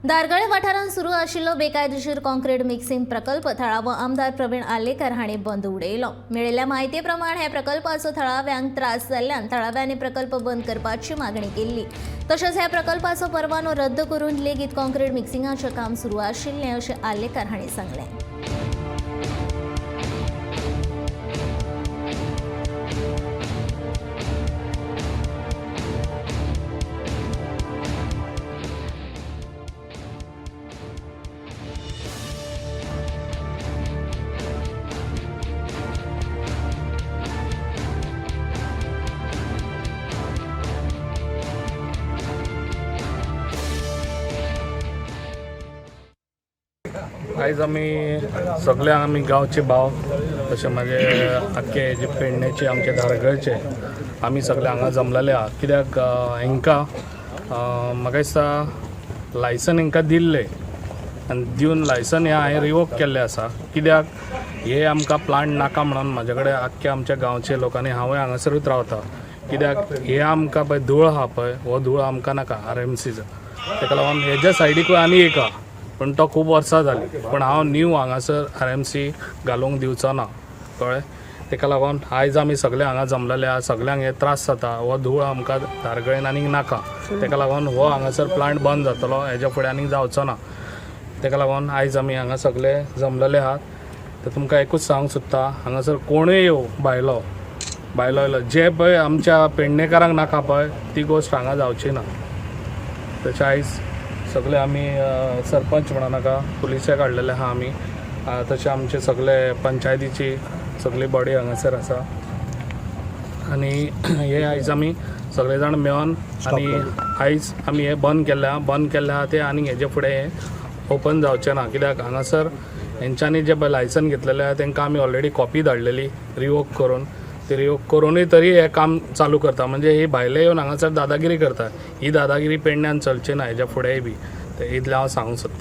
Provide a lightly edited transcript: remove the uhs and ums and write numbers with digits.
धारगळे वाठारांत सुरू आशिल्लो बेकायदेशीर कॉन्क्रीट मिक्सिंग प्रकल्प थळावो आमदार प्रवीण आर्लेकर हांणी बंद उडयलो. मेळिल्ल्या म्हायती प्रमाण ह्या प्रकल्पाचो थळाव्यांक त्रास जाल्ल्यान थळाव्यांनी प्रकल्प बंद करपाची मागणी केल्ली. तशेंच ह्या प्रकल्पाचो परवानो रद्द करून लेगीत कॉन्क्रीट मिक्सिंगाचें काम सुरू आशिल्लें अशें आर्लेकर हांणी सांगलें. आयज आमी सगळे आमी गांवचे भाव, तशें म्हाजे आख्खे जे पेडण्याचे, आमचे धारगळचे, आमी सगळे हांगा जमलेले आहा. कित्याक हांकां म्हाका दिसता लायसन हांकां दिल्लें आनी दिवन लायसन हें हांवें रिवोक केल्लें आसा. कित्याक हे आमकां प्लांट नाका म्हणून म्हाजे कडेन आख्खे आमच्या गांवचे लोकांनी, हांवूय हांगासरूच रावता. कित्याक हे आमकां पळय धूळ आहा पळय, हो धूळ आमकां नाका आरएमसीचो. ताका लागून हेज्या सायडीकूय आनी एक आहा, पूण तो खूब वर्सां जालीं, पूण हांव न्यू हांगासर आरएमसी घालूंक दिवचो ना, कळ्ळें? ताका लागून आयज आमी सगळे हांगा जमलेले आहा. सगल्यांक हे त्रास जाता. हो धूळ आमकां धारगळेन आनीक नाका. ताका लागून हो हांगासर प्लांट बंद जातलो, हेज्या फुडें आनीक जावचो ना. ताका लागून आयज आमी हांगा सगळे जमलेले आहात. तर तुमकां एकूच सांगूंक सोदता, हांगासर कोणूय येवं, भायलो भायलो येयलो, जे पळय आमच्या पेडणेकारांक नाका पळय ती गोश्ट हांगा जावची ना. तशें आयज सगळे आमी सरपंच म्हणो नाका, पुलिसे काडलेले आहा आमी. तशें आमचे सगळे पंचायतीची सगळी बॉडी हांगासर आसा आनी हे आयज आमी सगळे जाण मेळोन आनी आयज आमी हे बंद केल्लें आहा. बंद केल्लें आहा तें आनी हेजे फुडें हें ओपन जावचें ना. कित्याक हांगासर हेंच्यांनी जें पळय लायसन घेतलेलें आहा, तांकां आमी ऑलरेडी कॉपी धाडलेली रिवोक करून. ते रिवोक करुनूय तरी हें काम चालू करता. म्हणजे ही भायले येवन हांगासर दादागिरी करता. ही दादागिरी पेडण्यान चलची ना हेज्या फुडेंय बी. ते इतलें हांव सांगूंक सोदतां.